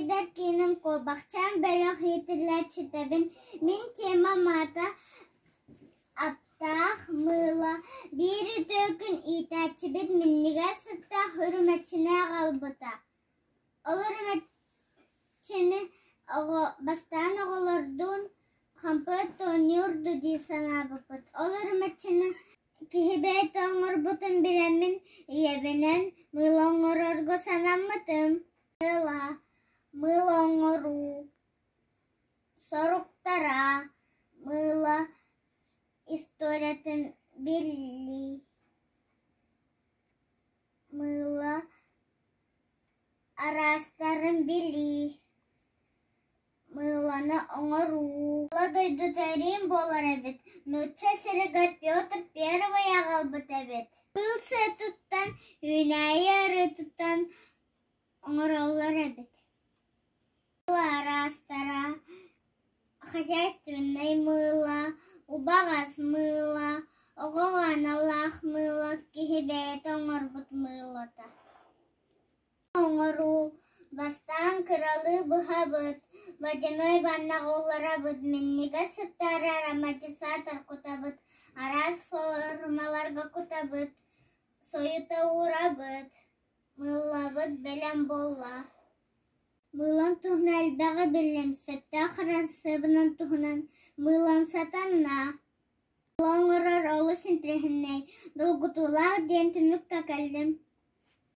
Сайдар киинин Куобахчаан бөлөх иитиллээччитэбин. Мин темам аата Аптаах мыыла. Биир үтүө күн иитээччибит минньигэс сыттаах үрүмэччини аҕалбыта. Ол үрүмэччини оҕо бастаан оҕолордуун хампыат оонньуур дуу дии санаабыппыт. Ол үрүмэччини Киһи бэйэтэ оҥорбутун билэммин, ийэбинэн мыыла оҥорорго санаммытым. Мыыла, мыыла оҥоруу соруктара, мыыла историятын билии, мыыла араастарын билии. Мыыланы оҥоруу Мыыла дойдута Рим буолар эбит, нуучча сиригэр Петр Первый аҕалбыт эбит. Кыыл сыатыттан, үүнээйи арыытыттан оҥороллор эбит. Мыыла араастара хозяйственнай мыыла, убаҕас мыыла, оҕоҕо аналлаах мыыла, киһи бэйэтэ оҥорбут мыылата. Оҥоруу Бастаан кыралыы быһабыт, водяной ваннаҕа уларабыт, минньигэс сыттаары ароматизатор кутабыт, араас формаларга кутабыт, сойута уурабыт, мыыллабыт бэлэм буолла. Мыылан туһунан элбэҕи биллим, сөптөөх ырысыабынан туһунан мыылан сатанна. Мыыла оҥорор олус интэриэһинэй, долгутуулаах диэн түмүккэ кэллим.